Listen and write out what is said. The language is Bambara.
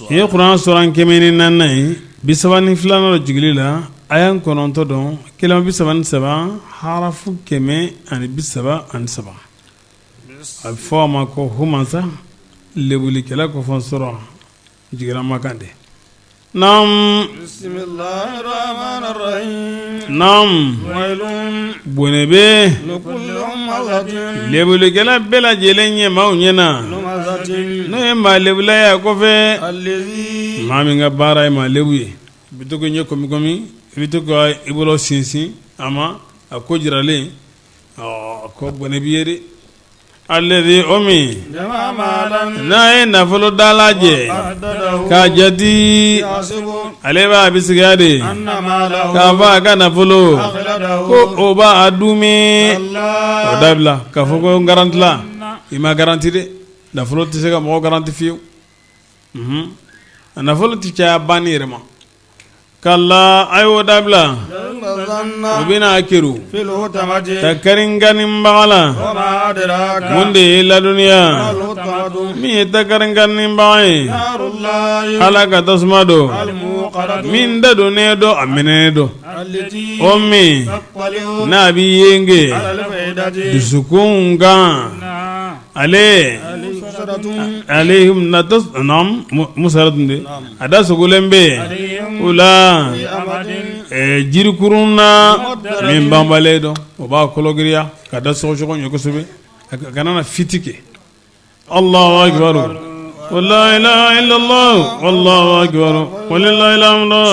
Nin ye kuran suran 104nan ye, 32nan don jigili la, aya 9 don, kelen 33, harafu 133. A bɛ fɔ a ma ko humasa lebulikɛla ko fɔ sura jiginra Makan de. Naamu bɔnɛ bɛ lebulikɛla bɛɛ lajɛlen ye maaw ɲɛ na, n'o ye maa lebula ye a kɔfɛ maa min ka baara ye maa lebu ye, i bɛ to k'i ɲɛ kɔmikɔmi, i bɛ to ka i bolo sinsin a ma, a ko jiralen ko bɔnɛ b'i ye dɛ. Alladhi o min n'a ye nafolo dalajɛ k'a jate, ale b'a bisigiya de k'a fɔ a ka nafolo ko o b'a duumɛ. O dabila k'a fɔ ko n garantila, i ma garanti dɛ, nafolo tɛ se ka mɔgɔ garanti fiyewu, a nafolo tɛ caya banni yɛrɛ ma. Kala a y'o dabila, u bɛna kiri ka karinkanibaga la. Mun de y'i ladɔnniya min ye ta karinkanibaga ye? Ala ka tasuma don min da donnen don, a minɛnen don, o min n'a bɛ yenge dusukun kan. Ale alayhim musaratun de a da sogolen bɛ o la jirikurun na min banbalen don, o b'a kologiriya ka da sɔgɔsɔgɔ ɲɛ kosɛbɛ, a kana na fiti kɛ. Allahu akbar, la ilaha illallah, wallahu akbar, walillahil hamdu.